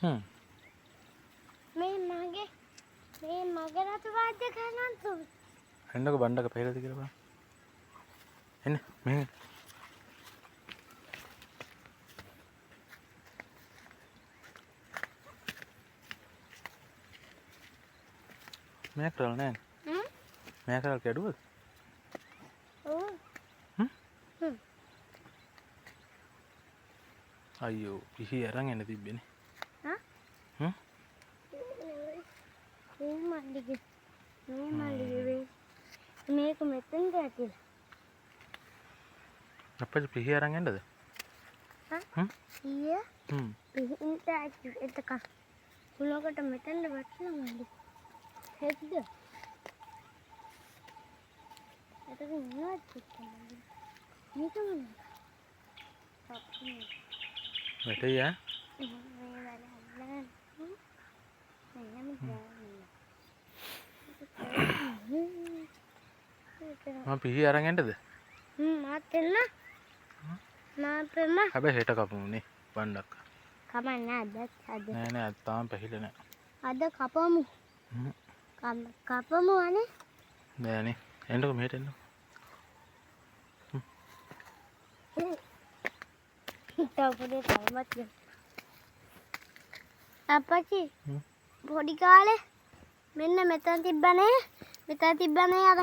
හ්ම්. මේ මගේ මේ මගේ රතු වාද්‍ය කරනන් තු. එන්නකෝ බණ්ඩක පෙරද කියලා බලන්න. එන්න මෙහෙ. මෙයා කරලා නෑ. හ්ම්. මෙයා කරලා කැඩුවද? ඔව්. හ්ම්? හ්ම්. අයියෝ පිහි අරන් එන්න තිබ්බේනේ. හා? හ්ම්? මේ මල්ලිගේ මේ මල්ලිගේ මේක මෙතනට ඇතිලා. අප්පච්චි පිහි අරන් එන්නද? හා? හ්ම්? ඊය හ්ම්. පිහින්ට ඇති එතක කුලකට මෙතනට වැටෙනවා මල්ලි. හෙද්ද? එතක මොනවද තිබ්බේ? මේක මොනවද? වැටෙයි ඈ. මේ වල අල්ලගන්න. මම පිහි අරන් එන්නද? හ්ම් මාත් එන්න. මාත් එන්න. හැබැයි හෙට කපමු නේ බණ්ඩක්. කමක් නෑ අද අද. නෑ නෑ අද තාම පැහිලා නෑ. අද කපමු. හ්ම්. කපමු අනේ. නෑනේ. එන්නකෝ මෙහෙට එන්නකෝ. තව පොඩි තරමක් තියෙනවා. අප්පච්චි හ්ම්. පොඩි කාලේ මෙන්න මෙතන තිබ්බනේ. මෙතන තිබ්බනේ අර